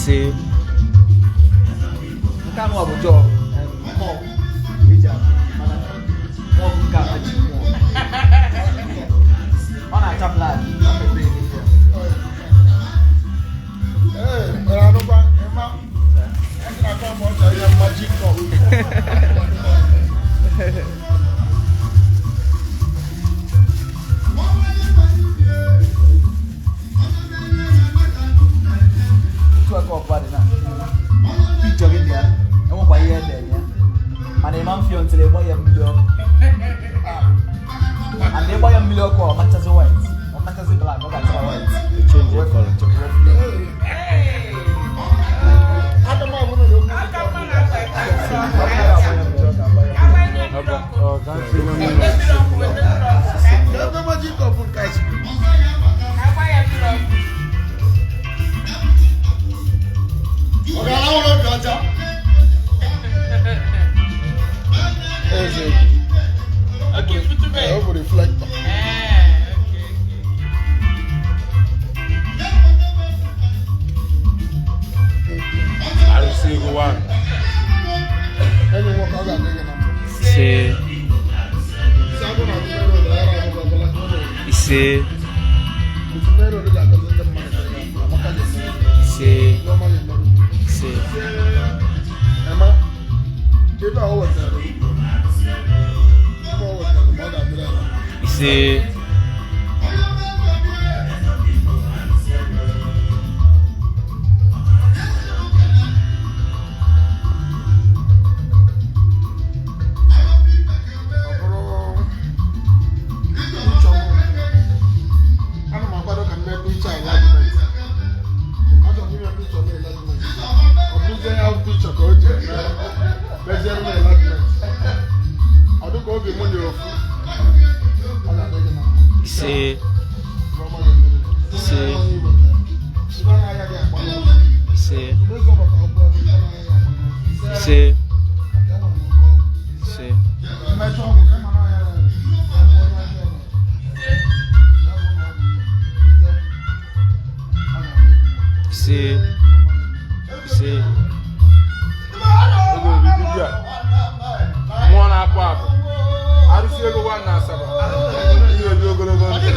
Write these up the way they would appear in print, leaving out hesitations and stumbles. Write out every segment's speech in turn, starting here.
Ise. Nke anụ a bụ jọọ mmụọ eji akụ, mana mmụọ bụ nke a ji mmụọ. Ọ na-acha black, ọ mepee n'ihe. Ee, nwere anụkwa ịma a na-akọ ma ọ chọrọ ihe magic cup. Otu a cup a dị na picture gị dị ya, enwekwa ihe ede ya, mana ịma mfio ntịrị ịgba ya mmiri ọkụ, and ịgba ya mmiri ọkụ, ọ machazi white, ọ machazi black, ọ ga-acha white. Change the color. Aka m abụrụ na okwu. Ọ bụrụ na agba ya mmiri ọkụ, agba ya mmiri ọkụ. Ọ ga-atụ. Ebe magic cup nke a si. Ọ ga-ala ụlọ obi ọcha. Eze. Ee, ọ bụ reflector. Arụsị ego one. Enyi nwoke, ọ ga-adị gị na mma. Ise. Isi agụ na ọdụ mmiri ụlọ ya na-abụ ọbụla. Ise. Otu mmiri ụlọ ga-agọzi ndị mmadụ. Amaka ga-emere gị. Ise. Ndị ọma ga-emere gị. Ise. Emma, ebe a o wetara gị, ebe o wetara gị, ma ọ ga-adịrị ya na mma. Ise. Ọ bụrụ uche m, ana m akwado ka m mee picture enlargement. Achọrọ m ime picture m enlargement. Ọ bụrụzie ya bụ picture ka o ji eme meziere m enlargement. Ọ dịka obi mụ na ofu. Ọ ga-adị gị na mma. Ise. Ihe ọma ga-emere gị. Ise. Ihe ọma ị wetara. Ibe anya agaghị agba gị ọkụ. Ise. N'ụzọ maka ọkụ ọkụ, ibe anya agaghị agba gị ọkụ. Ise. Maka enwere m oke ọgwụ. Ise. Mmecha ọgwụ kama na ya rere. Ọ bụ onye aka ebe. Ya bụ na ọ bụ ise. Ọ ga-adị gị mma. Ise. Ise. Ego obi dibịa. Mmụọ na-apụ apụ. Arụsị ego one na Asaba. Ihe obi ogologo ndụ.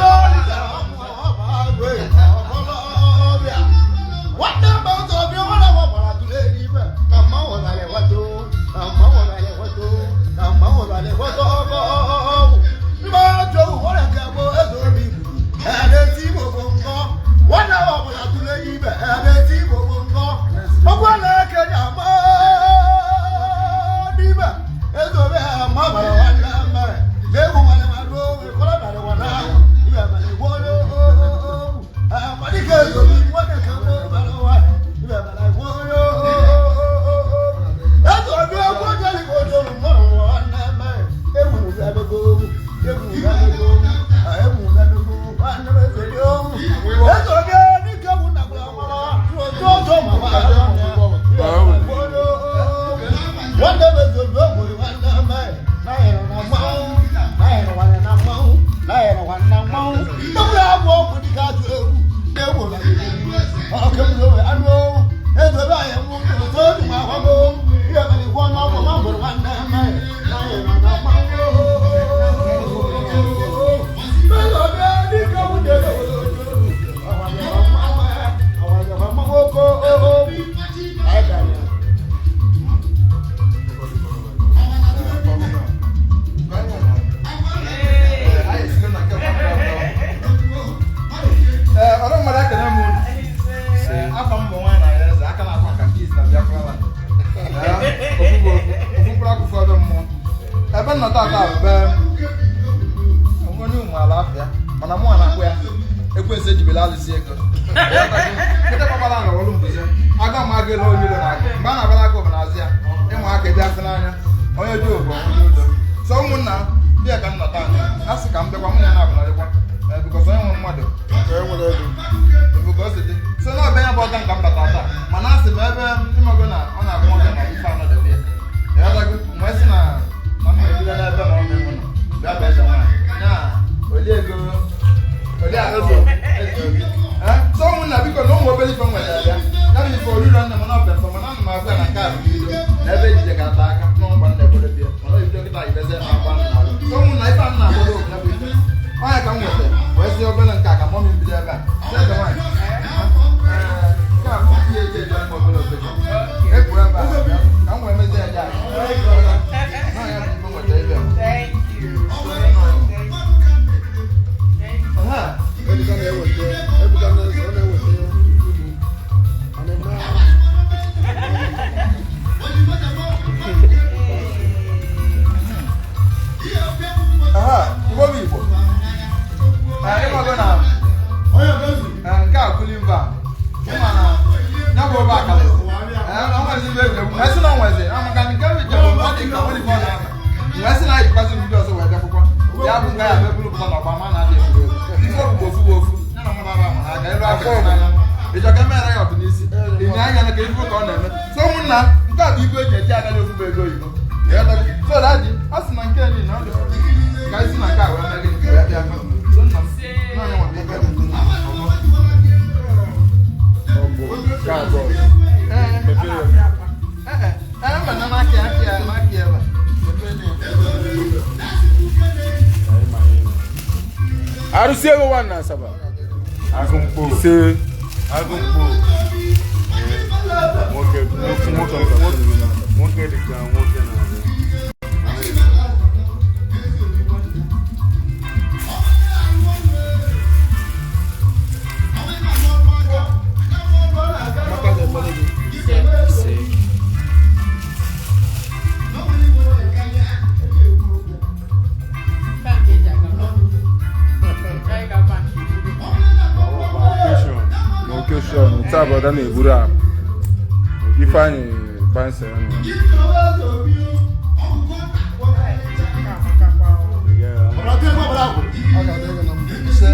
Anyị esigo na nke Ee, ọrụ mmadụ, ekene m unu. Ise. Afọ m bụ nwa na ya eze aka na-akwa nka nke izi na Biafra land. Ee, ofu bụ ofu, ofu mkpụrụ akwụkwọ ọdụ mmụọ. Ebe nnọta ata bụ be onye ụmụ ala afịa, mana mụ na-akpụ ya ekwensu ejibela alụsị ego. Nkịta kpakpara na ọrụ mbuze. Aga m aga ele onye ilo na-agụ. Mgbe a na-abara agụ bụ n'azụ ya, ịnwa aka ịbịa afọ n'anya. Onye dị obu, onye udo. So ụmụnna bịa ka m nọta anya. A sị ka m bịakwa, mụ na ya na-abụnarịkwa. Ee, because onye nwe mmadụ Ka e nwere ego. bụ ka o si dị. So na ọbịa ya bụ ọga nka m bata taa, mana a sị m ebe ịmago na ọ na-abụ nwoke ma ife anọ debe ya. Ịghọtago? M wee sị na m ebido n'ebe na ọmụ nọ bịa bụ eze nwaanyị ya oli ego oli akụ eze obi. Ee, so ụmụnna, biko, na ụmụ obere ife m nwere ya bịa ya bụ Ife oriro nne m na ọbịa mkpọ mana ana m agwa na nke a bụ bido na ebe ejije ga-ata aka n'ọgba nna ekwere bịa mana ebido kịta ibeze na agba nna alụ so ụmụ na ife a m na-agbado ya bụ ife ọnya ka m nweta wee si obere nke a ka mọmị bido ebe a si eze nwaanyị nke a bụ ihe eji eji aka obere obere epu ebe a ka m wee mezie ya na ya bụ ife m nweta ebe a. Thank you. Thank you. Thank you. Aha. Ebuka na-eweta Ebuka na-eweta ọ na-eweta ibu. Ọ na-eme Aha, Igbo bụ Igbo. Ee, ịmago na ee, nke a kuli mba ịma na ya bụ obe akara. Ee, na onwezi ibe egwuregwu ma esi na onwezi na maka nke bụ njem ọ dị ka nwere ife ọ na-ama mgbe esi na ejikwazi ndị ọzọ wee bịakwụkwọ ya bụ nga ya bụ eburu pụta n'ọgba ma na-adị egwuregwu ife ogbugbo ofu bụ ofu ya na mmadụ ama ha aka elu aka n'anya ịchọ ka emere ya ọtụ n'isi ịnye anya na ka ife ka ọ na-eme. So ụmụnna, nke a bụ igwe eji eji agadi ofu bụ ego oyibo. So daji a sị na nke niile ọ dị ka isi na nke a wee mee gịnị wee bịa. So nna m na onye nwe ebe ọgụ nke abụọ. Ee, ee, ee, mba na n'aka ya aka ya n'aka ya ebe a. Mepee na ya. Arụsị ego nwa na Asaba. Agụmkpo. Ise. Agụmkpo. Nwoke nwoke nwoke nwoke dị ka nwoke na-abịa. Amaka ga-emere gị. Ise. Bank eji aga bank. Anyị ga bank. Occasion. Na occasion taa bụ ọda na-eburu akụ Ifeanyị bansa ya nọ. Yeah. Ọ ga-adị gị na mma. Ise.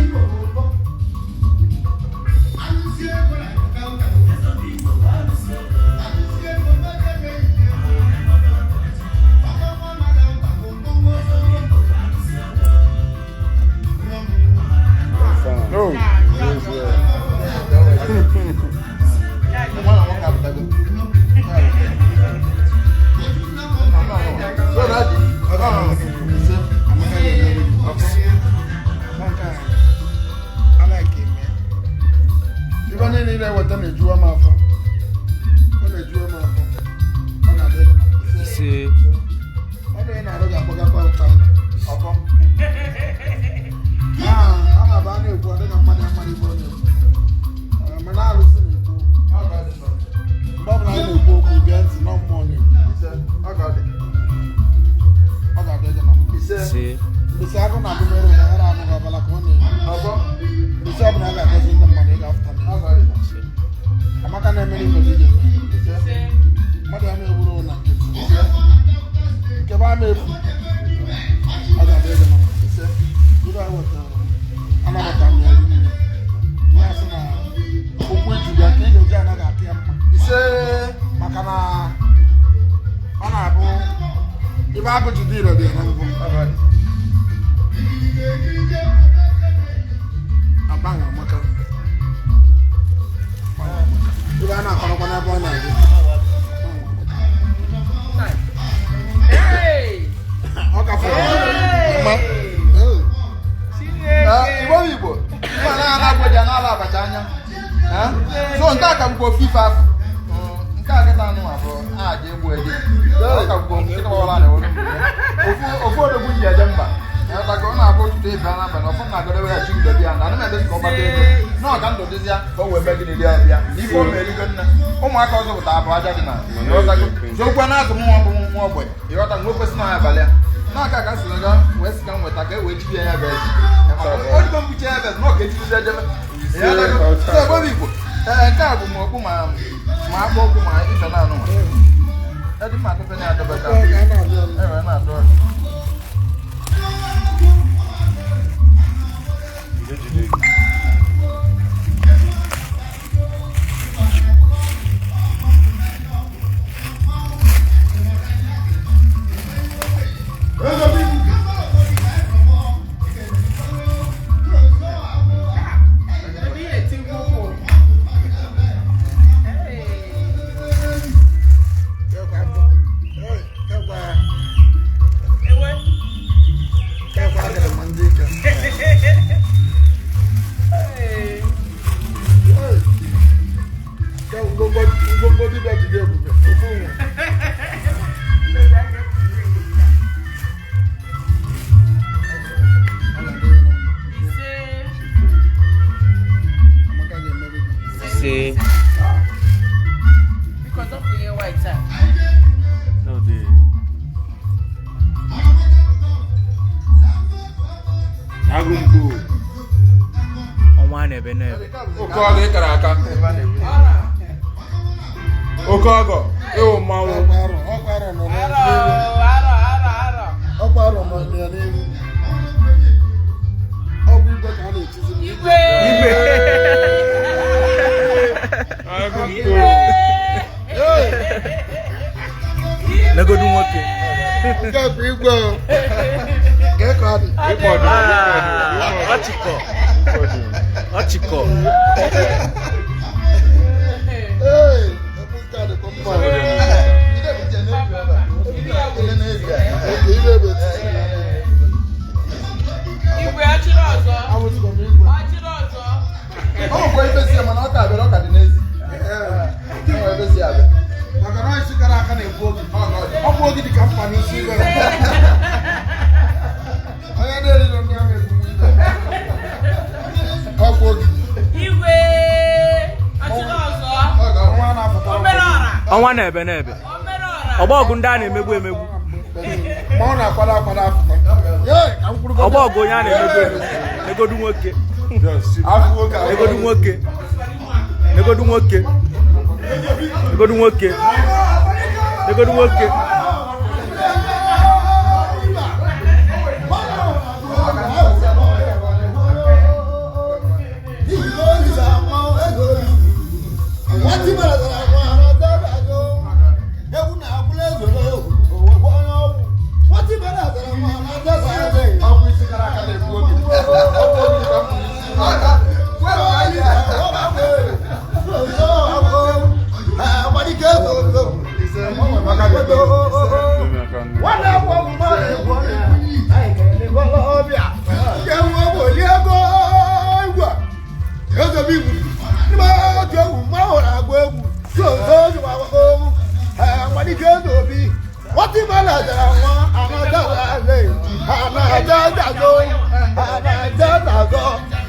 No. Nwa na nwoke apụtago. So daji, ọ ise. Amaka ga-emere gị. Nke a, I like it, man. Ife niile ị na-eweta na-ejuwa m afọ. Ọ na-ejuwa m afọ. Ọ ga-adị gị na mma. Ise. Ọ bụ ị na-arụ ga-akpọgakwa China. Ọfọ. Ah, a na-aba a na-ekwu ọ dị ka mmadụ amaghị ibe ọ na-ekwu. Eh, mana arụsị na-ekwu. Ọ ga-adị nnọọ. Mgbe ọbụla a na-ekwu okwu gee ntị na mmụọ na-ekwu. Ise. Ọ ga-adị. Ọ ga-adị gị na mma. Ise. Ise. Mbịsị agụ na agụmere ụlọ ya na-anụ gị ọbala ka ọ na-eme. Ọfọ. Mbịsị ọbụla a ga-agọzi ndị mmadụ ị ga-afụta na Ọ ya. ga-adị. Amaka na-emere ibe gị ga-eme. Ise. Mmadụ ama egburu ụlọ nkịtị. Nke bụ ama efu. Ọ ga-adị gị na mma. Ise. Ibe a wetara m, anabata m ya rinne. Ya sị na okwu eji bịa ka ị ga-eji anaghị aka ya mma. Ise. Maka na ọ na-abụ ibe agụ ji dị ire dị ya na mbụ. Ọ ga-adị. Agbanwe amaka. Ibe a na-akọrọkwa n'ebe ọ na-adị. Hey! Ọ ka fọrọ mma. Hey! Ee. Ee, Igbo bụ Igbo. Mma na ana agwọ ji ana abacha anya. Ee? So nke a ka bụkwa ofu ife afọ. Nke a kịta anụ abụọ a ji egbu eje. Ọ ka bụkwa ofu nkịta gbawara na olu. Ofu ofu odogwu ji eje mba. Ya tago ọ na-abụ ụtụtụ ife a n'abalị ọfọ na-agọdebe ya chi udo bịa na anụ m edozi ka ọ gbata ego. Na ọ ka ndụ dịzịa ka o wee mee gịnị rie bịa. Na ife o mere ego nne. Ụmụaka ọzọ pụta abụ aja dị na. Ịghọtago. Zokwa na azụ mụnwa bụ nwa ogbenye. Ịghọta nwa kwesị na abalị a. N'aka ka si na wee sị ka m nweta ka e wee chiri ya ya bụ eze. O jigo mkpuchi ya ebe na ọ ga-echirizi ejebe. So ebe bụ Igbo. Ee, nke a bụ ma okpu ma ma akpụ ụkwụ ma ife na anụ nwa. Edi mma atụpe na-adọbe ka Ọ ga na-abịa ọnụ. e wee na-adọ ọdụ. Jide jide. Ebe ị na-eti mkpu ụkwụ. Hey! Ngwongwo dibịa jide ebube. Ofu nwe. Ise. Amaka ga-emeri gị. Ise. Biko zọpụ ihe white a. No, the Agụmkpu. Ọnwa na-ebe na-ebe. Oke ọgọ ị kara aka. Oke ọgọ ịwụ mmanwụ. Ọkwa arọ, ọkwa arọ nọ Arọ, n'ihu. arọ, arọ, arọ. Ọkwa arọ nọ ya n'ihu. Ọ bụ igwe ka a na-echizi m. Igwe. Igwe. Agụmkpu. Negodu nwoke. Nke a bụ igwe o. Kee ka ọ dị. Ịkpọdo. Ọchịkọ. Ọchịkọ. Ee, ekwu nke a dịkwa mma. Oke, ibe bụ etiti. Igwe achịrị ọzọ. Awụzikwa m igwe. Achịrị ọzọ. Ọ nwekwa ife si ya mana ọ ka bịara ọ ka dị n'ezi. Ee. Ọ nwere ebe si abịa. Maka na isi kara aka na-ebu oge. Ọ bụ oge dị ka mkpa n'isi igwe. Onye na-eriro ndị ahụ egbunwe igwe. Ọ bụ oge. Igwe. Achịrị ọzọ. Nwa na-apụta. Omere ọra. Ọnwa na-ebe na-ebe. Omere ọra. Ọgba ọgụ ndị a na-emegbu emegbu. Ma ọ na-akwado akwado apụta. Ee, ka m kwuru Ọgba ọgụ onye a na-emegbu emegbu. Negodu nwoke. Afọ nwoke ahụ. Negodu nwoke. Negodu nwoke. Negodu nwoke. Negodu nwoke. Ọ bụ isi kara aka na-ebu oge. Ọ bụ oge ka mkpa n'isi igwe.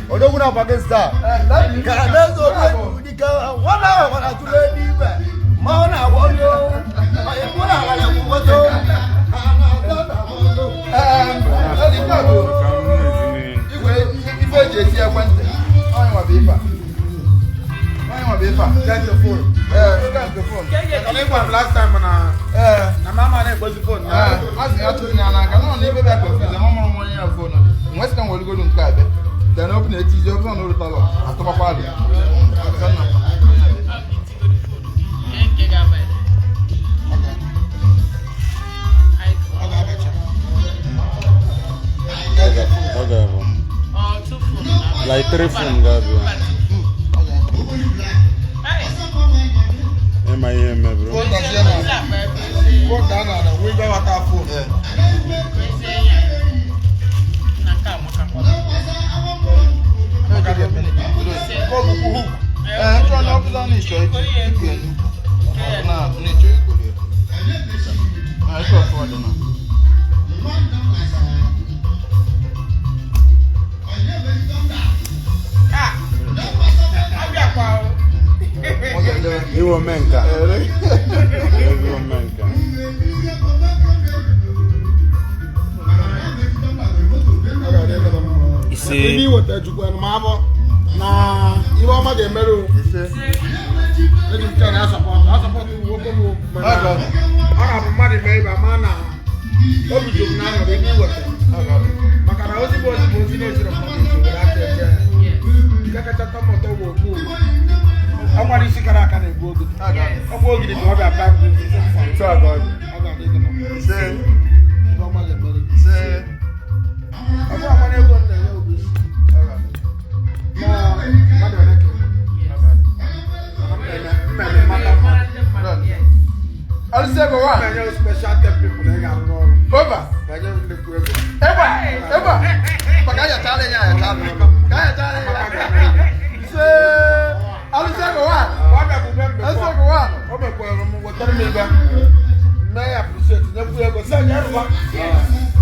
Odogwu na Pakistan. Igwe ife eji eti ekwentị. Onye nwa bụ ife a. Onye nwa bụ ife a. Get your phone. Ee, nke a nke phone. Maka na ị gwara m last time na Ee. na mama na-ekpozi phone na Ee, a sị ya tụrụ ya n'aka nọ n'ebe bịa confuse ma mụrụ m onye ya phone dị. Nwe sị ka m welugodu nke a bịa. Then open etizi ọbụla na ụlọ atụbakwa alụ. Aka nna m. Nke ga-aba ya. Ọ ga-abacha. Get your phone. Ọ ga-abụ. Ọ tụfu. Like three phone ga-abịa. Hey. Ịma ihe mebiri. Phone dazie na phone daa n'ala wee bịa ghọta phone. Ka ọ bụkwa hook. Ee, nchọ na ọbụla na-ịchọ ikwu ya n'ukwu. Ọ bụ na na-ịchọ ikwu ya. Na ịchọ ọfụ dị na. Iwe omenka. Iwe omenka. Ọ ga-adị ebe mma. Ise. Ebe i weta Chukwu anụ ma abọ na ihe ọma ga-emerụ Ise. eji nke a na-asọpọtụ asọpọtụ nwoke m mana ọ ga-abụ mmadụ mee ibe ama na obi juru m n'aṅụrị ebe i weta maka na ozigbo ozigbo ozi na-echere mmadụ nso were aka eje nke kacha tọ m ụtọ bụ okwu ọkwara isi kara aka na-egbu ogidi ọkwa ogidi ka ọ bịa baa m Otu a ka ọ dị. ọ ga-adị gị mma. Ise. Ihe ọma ga-emere gị. Ise. Ọ bụrụ ọkwa na ego m na-enye obi isi na mmadụ ole ka ị nwere? Mana m na-eme mmemme mmata mmadụ. Arụsị ego wa. M na-enye special ten people na ị ga-arụ n'ọrụ. Over. Na-enye m nnukwu ego. Egba! Egba! Maka ayachala ya ayachala. Ka ayachala ya. Ise. Alụsị ego wa. Ọ bịa bụ be m Alụsị before. ego wa. O mekwara m wetara m ebe. Mee ya appreciate, nyekwu ya ego. Sị anyị arụwa.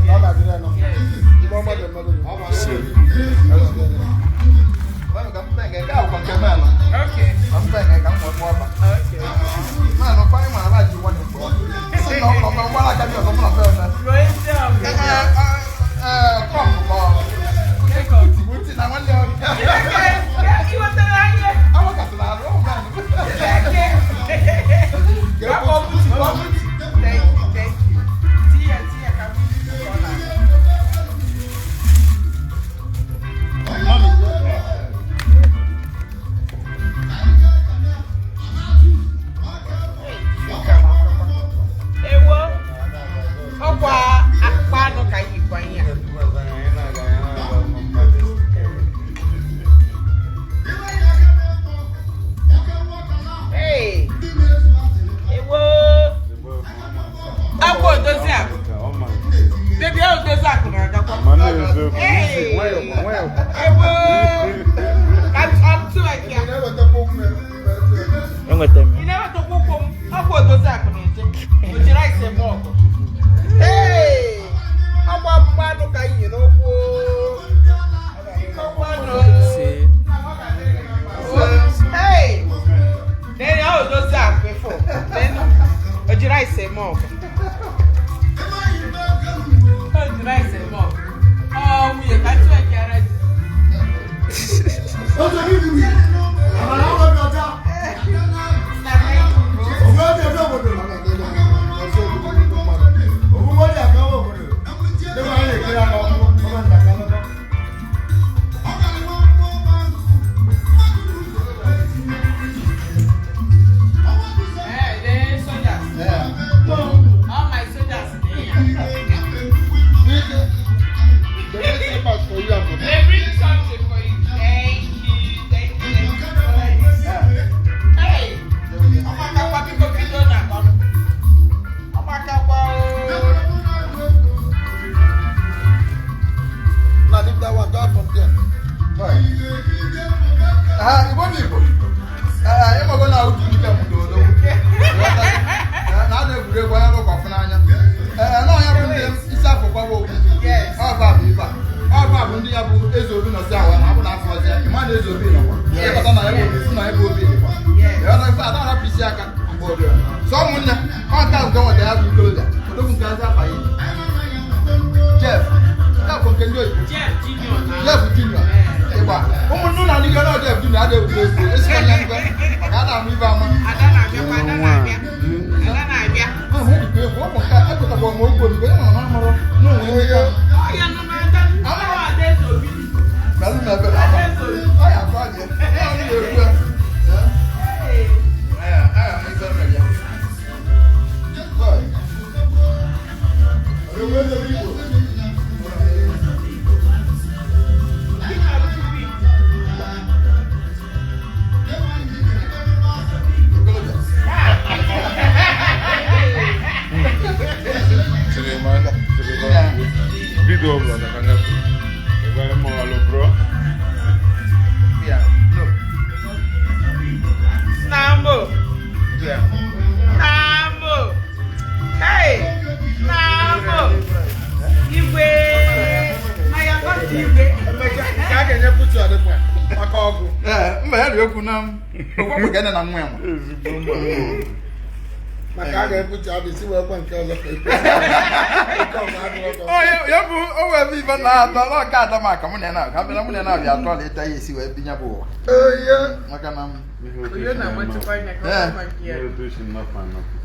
Na ọ ga-adịrị ya na mma. Ibe ọma dị mmadụ. Mmanụ ka m pee nke a bụkwa nke mmanụ. Okay. Ka m pee nke ka m nwee mụọ ọba. Okay. Mmanụ kwa anyị mara ji nwa na-ekpo. Sị na ọ nọ ngwara aka dị ọzọ mụ na fe eme. Ruo ezi ọgụ. Ee, Trump ka ọ. Jacob. Uti na nwanne ya. Ị wetara anyị. Awakasịrị arụ ọ mmanụ. Thank you, thank you. Tinye, tinye ka m ọ na. Ewo, ọkwa akpụkpọ anụ ka anyị yikwa ihe a. Hey, ewo, akwa odozi akụ. Baby, ọ odozi akụ na-agakwa. Mana eziokwu. Hey, Nwayọọ nwayọọ. ewo, ka m tụ aka ya. Na-ewetakwa ụmụ ya. Enweta m. Ị na-ewetakwa ụkwụ m, ọkwa odozi akụ na-eje. O jiri rice eme ọgụ. Hey, ọkwa akpụkpọ anụ ka anyị yi n'ụkwụ. Ọkwa anụ. Hey! Nene, ọ odozi akụ ịfụ. Nene, o jiri rice eme ọgụ. O jiri rice eme ọgụ. Ọ nwunye ka ntụ ekere ji. Hey, the soldiers. All my soldiers dey here. The next slippers for you and for me. They bring something for you. Thank you, thank you, thank you. Hey, ọmọkakwa biko bido na akọnụ. Ọmọkakwa ooo. Now leave that one, go out from there. Ah, Igbo bụ Igbo. Ee, ịmago na utu dike m dodo. Na ada egwuregwu anya bụ ọfụ n'anya. Ee, na ọnya bụ ndị isi afọ kwaba okwu. Yes. Ọba bụ ife a. Ọba bụ ndị ya bụ eze obi nọsi awa na ọ bụ na afọ ọzọ ya. Ịma na eze obi nọkwa. Ịbata na ebe obi si na ebe obi dịkwa. Yes. Ịghọta ife ada arapụ isi aka mgbe obi. Sọ ụmụnne, ọ nke a nke nweta ya bụ ikolobịa. Odogwu nke azụ afa ya. Jeff, nke a bụ nke ndị oyibo. Jeff Junior na. Jeff Junior. Ịgba. Ụmụnne ụlọ adịghị ọnụ Jeff Junior adịghị egwuregwu. Esikwa ya mgbe maka a na-amụ ibe ama. Ada na-abịakwa, Ada na-abịa. Ada na-abịa. Ahụ dịkwa egwu, ọ bụ nke a ekwetakwa m okwu odibo, ya na amụrụ n'onwe ya. Ọ ya nọ n'ada, ọ Ada eze obi. Melụ na ebere Ada ama. eze obi. Ọ ya atụ adị ya. Ọ na-ekwu ya. Hey. Ee, ee, ife mere ya. Boy. Ikolobịa. Chirima, chirima. Video brother, ka ngafe. Ebe mo alo bro. Yeah. No. Nambo. Yeah. Nambo. Hey. Nambo. Igwe. Na ya got igwe. Emeka, nke a ga-enye picture adịkwa maka ọgụ. Ee, mba ya dị okwu na m. Okwu ga na nwa ya nwa. Ezigbo mma. Maka a ga-enye picture adị si wee kwa nke ọzọ ka ekwe. Nke ọzọ adịrọ ka Ọ ya ya bụ o wee bụ ife na-atọ na ọka atọ maka mụ na ya na ka bịara mụ na ya na-abịa atọ ala ịta ya esi wee binye bụ ụwa. Maka na m Onye na-agbatịkwa anya ka ọ gwa nke ya. Ihe otu esi nnọpụ anọpụ.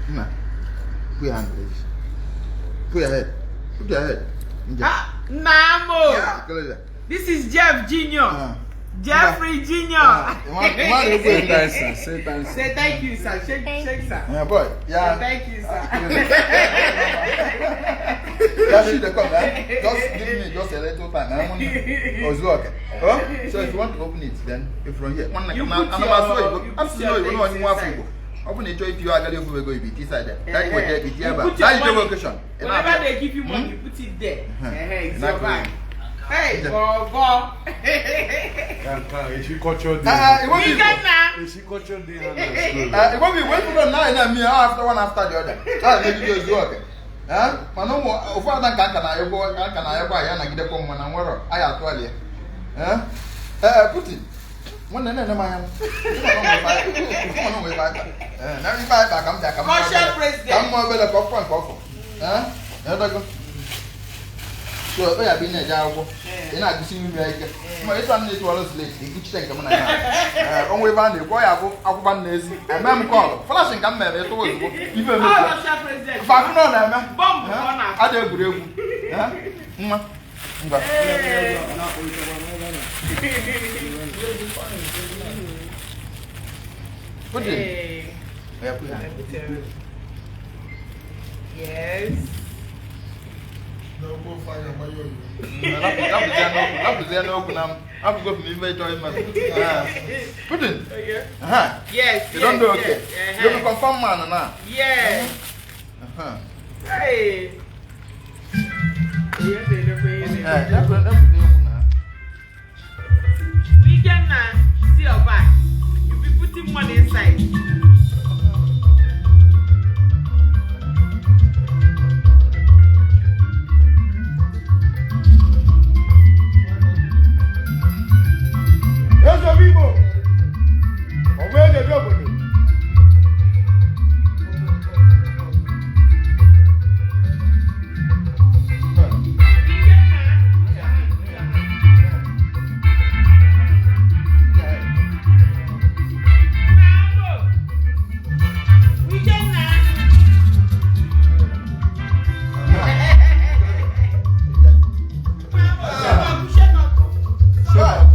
nna put your hand please. Put your head. Put your head. Nje. Ah, Nambo. Ikolobịa. This is Jeff Junior. Ah. Jeffrey Junior. Nwa na-ekwu Say ekwu. thanks, sir. Say thanks. Say thank you, sir. Shake, shake, sir. Yeah, boy. Yeah. Thank you, sir. That shit dey come, eh? Just give me just a little time. I want Ozuoke. Oh, so if you want to open it, then if from here. One You like put and I'm your- you put asụ your Igbo, no things onye nwa afọ inside. Igbo. Ọ bụ na ịchọ itiyo agadi ofu ego ibi iti side. That Eh, you weta iti you ebe a. put your That is the money. location. Whenever they give you money, you put it there. Eh, it's your Exactly. bag. Hey, Bobo. Echi culture day. Ee, Igbo bụ Igbo. Ikenna. Echi culture day ha na school. Ee, Igbo bụ Igbo ekwuru na anyị na-eme ya after one after the other. A na-emegide ozu oke. Ee, mana ụmụ ofu ada nke aka na-ayọkwa aka na-ayọkwa ya nagidekwa mma na nwere anyị atụgharị ya. Ee, ee, Putin. Nwanne na-ene m anya m. Ịma na ụmụ ife anyị kpa. Ee, na ife anyị kpa ka m bịa ka m mụọ Culture obere. president. Ka m mụọ obere ka ọ fọ nke ọfọ. Ee, edogo. So ọ ya bụ ị na-eje akwụkwọ ị na-agụsi ime ya ike ma ịtụ a na-etu ọrụ slate ikuchite nke m na ya. Ee, onwe ebe a na-ekwu ọ ya bụ akwụkwọ m na-ezi eme m kọlụ flash nke m mere ịtụwa ozugbo ife Ọ emebie Russia president. fafụ na ọ na-eme. Bọmbụ ka ọ na-atụ. Ada egwuregwu. Ee, nwa ngwa. Hey. Putin. Hey. Ya, put ya. Yes. Lapụzie n'okwu na m apụgo m ife ịchọ ime. Ee. Putin. Okay. Aha. Yes. You don do okay. Yes. You be confirm man now. Yes. Aha. Hey. Ee, lapụzie okwu na. Weekend na see your back. You be putting money inside. Eze obi Igbo, ọgba eji ebi obodo. Weekend na. Bravo. Weekend na. Bravo. Shake up, shake up.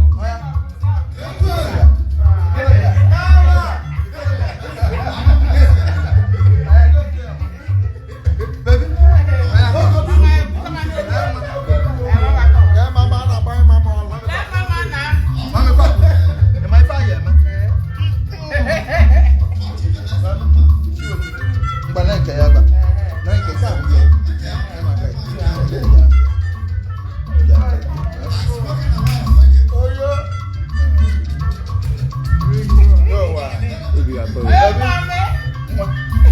Let mama na. Obi atọ. Hey, mama.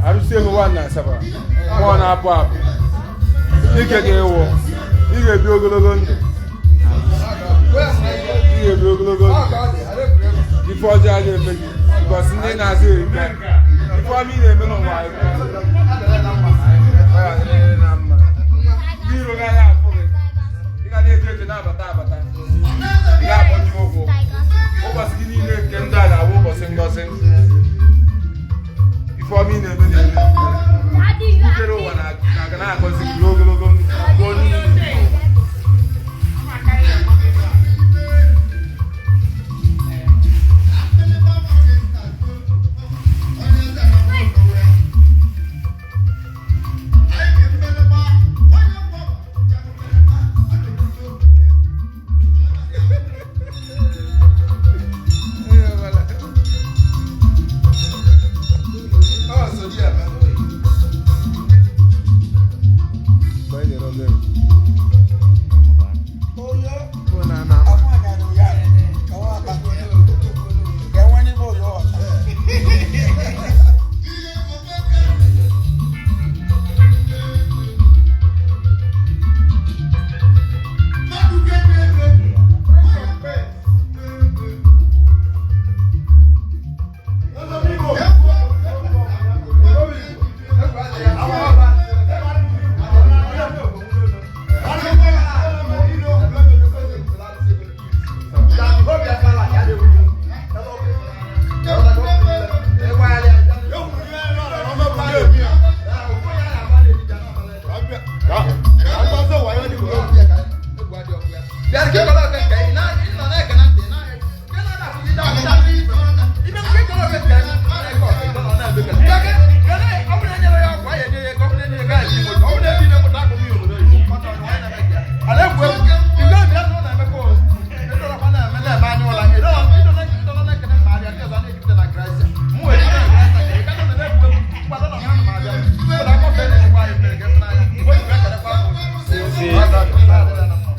Arụsị ehu nwa na Asaba. Mmụọ na-apụ apụ. Ike ga-ewu. Ị ga-ebi ogologo ndụ. Ị ga-ebi ogologo ndụ. Ife ọjọọ agaghị eme gị. Because ndị na-azụ erika. Ife ọma ị na-eme n'ụwa erika. Ọ ya adịrị na mma. Ndị iro gaghị afụ gị. Ị ga na-eje eje na-abata abata. Ị ga-akpọchi ụkwụ. Ụbọchị gị niile nke ndụ a ga-abụ ụbọchị ngọzi. Ife ọma ị na-eme na-eme. Nkere ụwa na-aga na-agọzi gị ruo ogologo ndụ. Ruo onye niile n'ụwa. Thank you. Ise. Ọ ga-adị, ọ ga-adị na mma.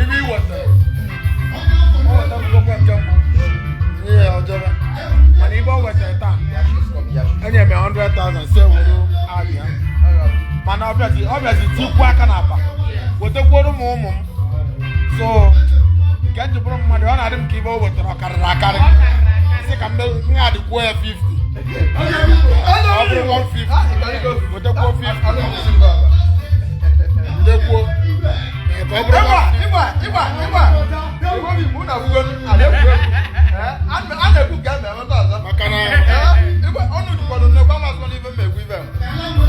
Ibe iweta o weta akwụkwọ nke mbụ nye ya ọjọba, mana ibe o wetara taa, enye m ya 100,000 si ewere abịa, mana ọ bịazi tikwu aka n'akpa wetakwuoro m ụmụ m. So nke m ji bụrụ mmadụ, ọ na-adị m ka ibe o wetara ọ karịrị akarị, sị ka m adịkwuo ya 50, ọ bụrụ 150, wetakwuo 50 ndekwuo ka ọ bụrụ 150. A na-ekwu nke a na-emeta ọzọ. Maka na Ọnụ jikwado nnekwa masị n'ife m ekwu ife m.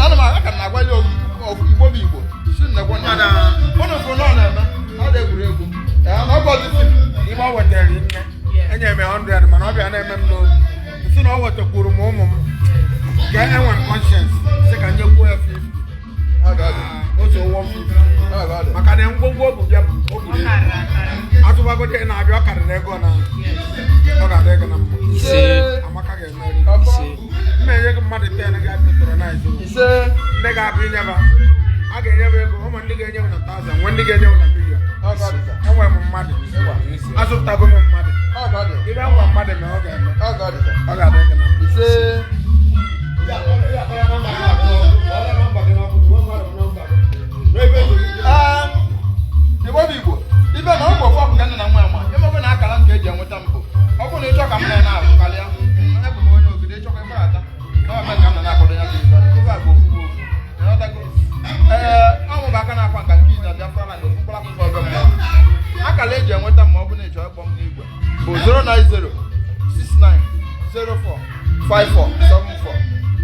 Ana m aka na agwa ya Igbo bụ Igbo si nnekwa na ụnụ fụ na ọ na-eme ọ na-egwuregwu ọ bụ ọtụtụ. Ibe o wetara nne, enye m ya 100, mana ọ bịa na-eme m n'obi nsị na ọ wetakwuru m ụmụ m nke enwe m conscience sị ka nyekwuo ya 50, otu 150, maka na ngwongwo o bu bịa o buru ibu atụbagodi na-abịa, ọ karịrị ego na ọ ga-adị ego na mma. Ise. Amaka ga-emeri. M na-enye gị mmadụ 10 ga-patronize ndị ga-abịa inyeba a ga-enye m ego ụmụ ndị ga-enye m na 1000, nwee ndị ga-enye m na million. Enwere m mmadụ, azụpụtago m mmadụ, ibe ngwa mmadụ na ọ ga-eme, ọ ga-adị gị na mma. Igbo bụ Igbo, ibe na ọ bụ ofu ọkụ ka nne na nwa ama ịmebe na akara nke eji enweta mbụ. Ọ bụrụ na ịchọ ka m na na-abụ karịa, ebụ m onye ogide ịchọkwa ịgbarata na ọ mee ka m na na-akwado ya bụ ife. Ife a bụ ofu bụ ofu. Ịghọtago? Ee, ọ mụ bụ aka na-akwa nka nke izi na Biafra land, ofu mkpụrụ akwụkwọ ọbịa mmụọ. Akara eji enweta m ma ọ bụ na ịchọ ịkpọ m n'igwe bụ 09069045474.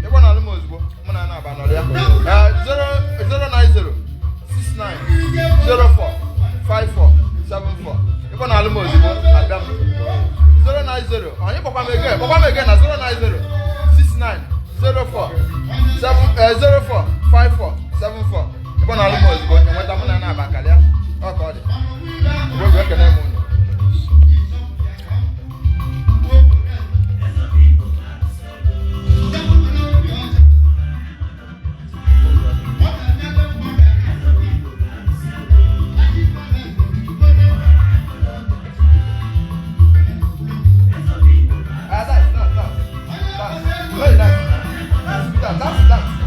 Ịgba na alụ m ozugbo, mụ na na-aba nọrọ ya. Ee, 09069045474. Ịgba na alụ m ozugbo, abịa m. 090, onye kpọkwa m ege, kpọkwa m ege na 090. 04 7 04 54 74. Ịkpọ na alụ m ozugbo enweta mụ na na-aba karịa. Ọ ka ọ dị. Oge ekene m unu. Ah, dance, dance, dance. Dance. Very dance. Dance, dance, dance.